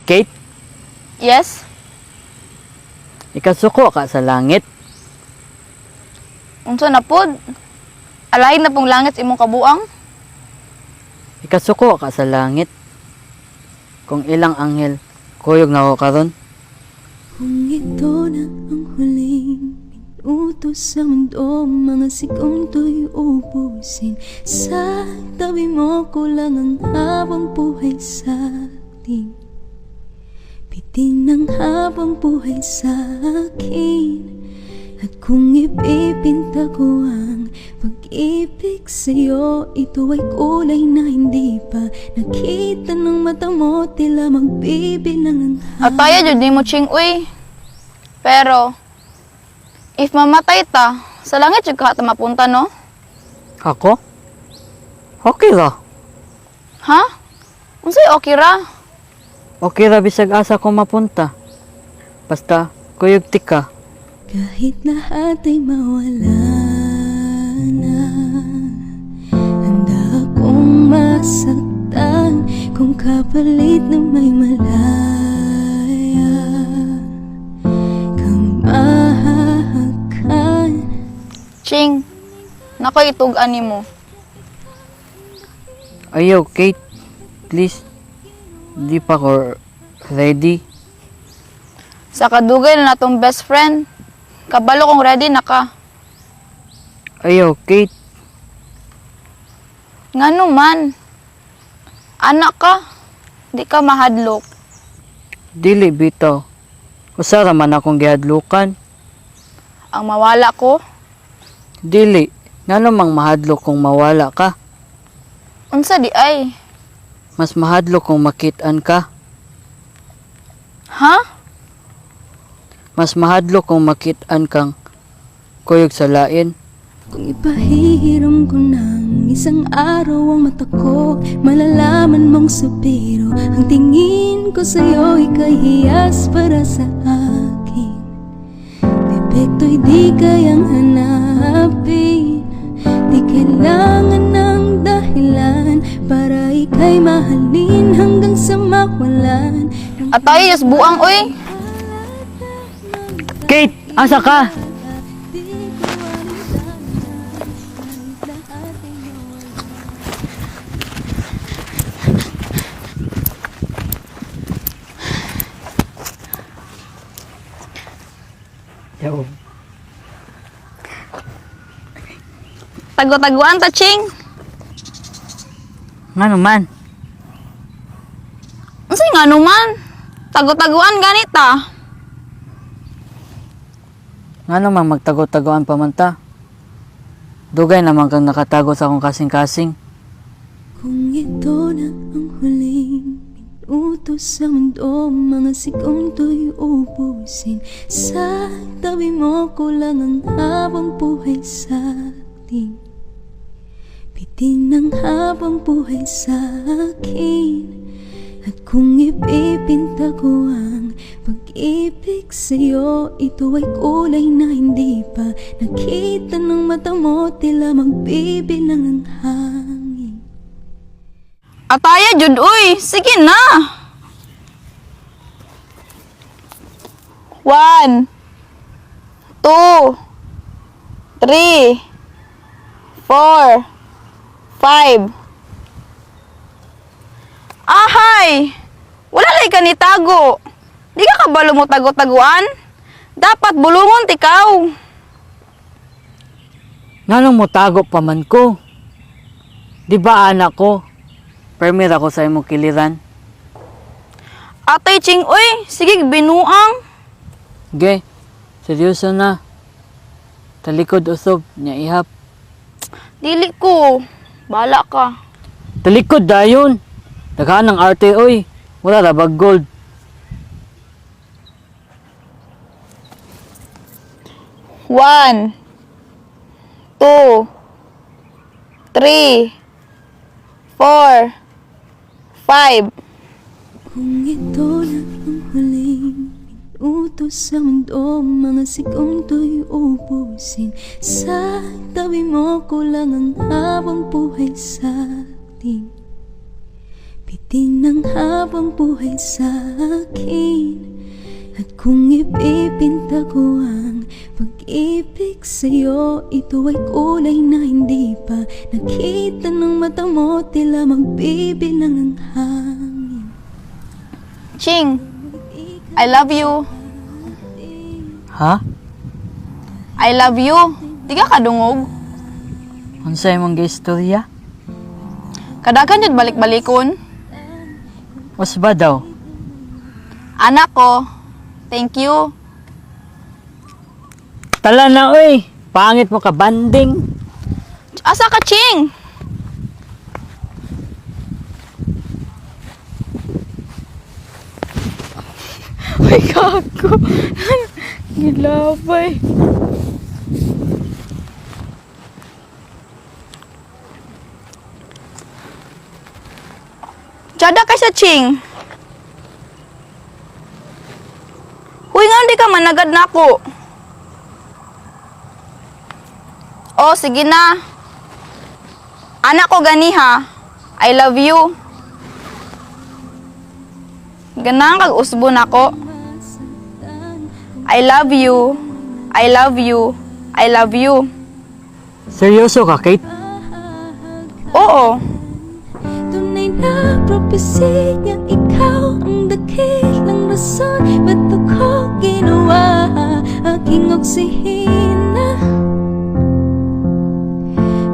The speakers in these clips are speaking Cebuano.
Kate, Yes? ikasuko ka sa langit. Unsa na pod? Alahin na pong langit sa imong kabuang? Ikasuko ka sa langit. Kung ilang anghel, kuyog na ako karon. Kung ito na ang huling minuto sa mundo, mga segundo'y ubusin. Sa tabi mo, kulang ang habang buhay sa atin. Bitin ang habang buhay sa akin. At kung ipipinta ko ang pag-ibig sa'yo, ito ay kulay na hindi pa nakita ng mata mo. Tila magbibilang ang Ataya jud nimo, Ching, uy. Pero if mamatay ta, sa langit jud ka ta mapunta, no? Ako? Okay ra. Ha? Unsay okay ra? Okay ra bisag asa ko mapunta. Basta kuyog tika. Kahit lahat ay mawala na, handa akong masaktan kung kapalit na may malaya kang mahahakan. Ching, nako itug-an nimo. Ayaw, Kate. Please. Di pa ko ready. Sa kadugay na natong best friend, kabalo kong ready na ka. Ayaw, Kate. Ngano man? Anak ka, di ka mahadlok. Dili bitaw. Usa ra man akong gihadlukan. Ang mawala ko, Dili. Ngano mang mahadlok kung mawala ka? unsa di ay? Mas mahadlok kung makit-an ka. Ha? Mas mahadlok kung makit-an kang kuyog sa lain. Kung ipahihiram ko ng isang araw ang mata ko, malalaman mong sa biro ang tingin ko sa'yo, ika'y hiyas para sa akin. Depekto'y di kayang hanapin. Di kailangan ng dahilan para ika'y mahalin hanggang sa mawalan ng Atay, yes buang uy. Kate, asa ka? Di ko alam lahat ay mawala. Yo. Tago-taguan ta, Ching. Ngano man? Unsay ngano man? Tago-taguan ganita. Ngano man magtago-tagoan pa man ta? Dugay naman kang nakatago sa akong kasing-kasing. Kung ito na ang huling minuto sa mundo, mga segundo'y ubusin. Sa tabi mo, kulang ang habang buhay sa atin. Bitin ang habang buhay sa akin. At kung ipipinta ko ang pag-ibig sa'yo, ito ay kulay na hindi pa nakita ng mata mo. Tila magbibilang ang hangin. Ataya jud uy, sige na. 1, 2, 3, 4, 5. Ahay! Wala lay ka nitago. Di ka kabalo mo tago-taguan. Dapat bulungon tikaw. Nganong motago pa man ko? Di ba anak ko? Permit ako sa imong kiliran. Atay Ching uy, sige binuang. Ge, seryoso na. Talikod usob, nya ihap. Dili ko. Bala ka. Talikod dayon. Daghan ng arte oy. Wala ra bag gold. 1, 2, 3, 4, 5. Kung ito na ang huling minuto sa mundo, mga segundo'y ubusin. Sa tabi mo, kulang ang habang buhay sa atin. Bitin ng habang buhay sa akin. At kung ipipinta ko ang pag-ibig sa'yo, ito ay kulay na hindi pa nakita ng mata mo. Tila magbibilang ang hangin. Ching, I love you. Ha? I love you. Di ka kadungog. Unsa imong giistorya? Kadagan jud balik-balikon. Usba daw. Anak ko, thank you. Tala na oy. Pangit mo ka banding. Asa ka, Ching? Uy, gago. Gilabay. Tsada kay sa Ching. Uy, nga hindi ka managad na ako. Oh, sige na. Anak ko gani ha. I love you. Ganang kag usbo nako. I love you. I love you. I love you. Seryoso ka, Kate? Oo. Tunay na propesiyang ikaw ang dakilang rason. Ba't ako ginawa aking oksihina?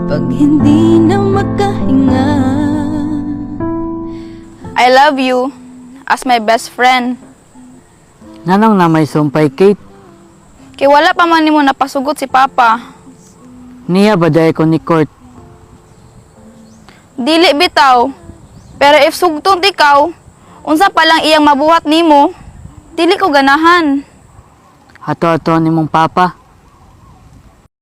Pag hindi na makahinga. I love you as my best friend. Nanong na may sumpay, Kate? Kay wala pa man nimo napasugot si Papa. Niya ba dahil ko ni Court? Dili bitaw. Pero if sugton ikaw, unsa pa lang iyang mabuhat nimo, dili ko ganahan. Hato-ato ni mong papa.